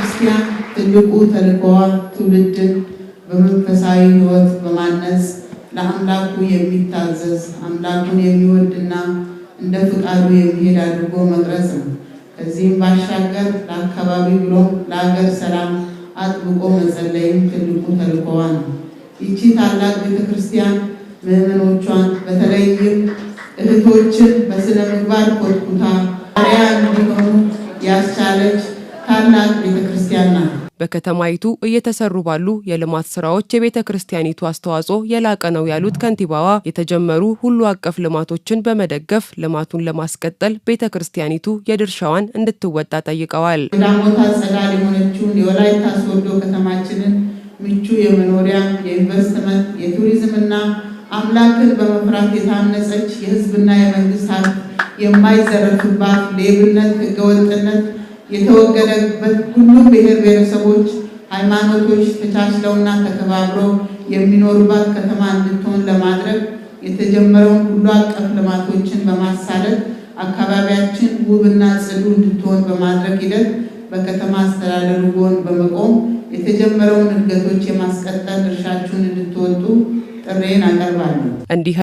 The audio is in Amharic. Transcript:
ክርስቲያን ትልቁ ተልዕኮዋ ትውልድን በመንፈሳዊ ሕይወት በማነጽ ለአምላኩ የሚታዘዝ፣ አምላኩን የሚወድና እንደ ፍቃዱ የሚሄድ አድርጎ መቅረጽ ነው። ከዚህም ባሻገር ለአካባቢ ብሎም ለሀገር ሰላም አጥብቆ መጸለይም ትልቁ ተልዕኮዋ ነው። ይቺ ታላቅ ቤተ ክርስቲያን ምዕመኖቿን፣ በተለይም እህቶችን በስነ ምግባር ኮትኩታ አርአያ እንዲሆኑ ያስቻለች ታላቅ ቤተ ክርስቲያን ናት። በከተማይቱ እየተሰሩ ባሉ የልማት ስራዎች የቤተ ክርስቲያኒቱ አስተዋጽኦ የላቀ ነው ያሉት ከንቲባዋ፣ የተጀመሩ ሁሉ አቀፍ ልማቶችን በመደገፍ ልማቱን ለማስቀጠል ቤተ ክርስቲያኒቱ የድርሻዋን እንድትወጣ ጠይቀዋል። የዳሞታ ጸዳል የሆነችውን የወላይታ ሶዶ ከተማችንን ምቹ የመኖሪያ፣ የኢንቨስትመንት፣ የቱሪዝምና አምላክን በመፍራት የታነጸች፣ የሕዝብና የመንግስት ሀብት የማይዘረፍባት፣ ሌብነት፣ ህገወጥነት የተወገደበት፣ ሁሉም ብሔር ብሔረሰቦች፣ ሃይማኖቶች ተቻችለውና ተከባብረው የሚኖሩባት ከተማ እንድትሆን ለማድረግ የተጀመረውን ሁሉ አቀፍ ልማቶችን በማሳለጥ አካባቢያችን ውብና ጽዱ እንድትሆን በማድረግ ሂደት በከተማ አስተዳደሩ ጎን በመቆም የተጀመረውን እድገቶች የማስቀጠል ድርሻችሁን እንድትወጡ ጥሪዬን አቀርባለሁ። እንዲህ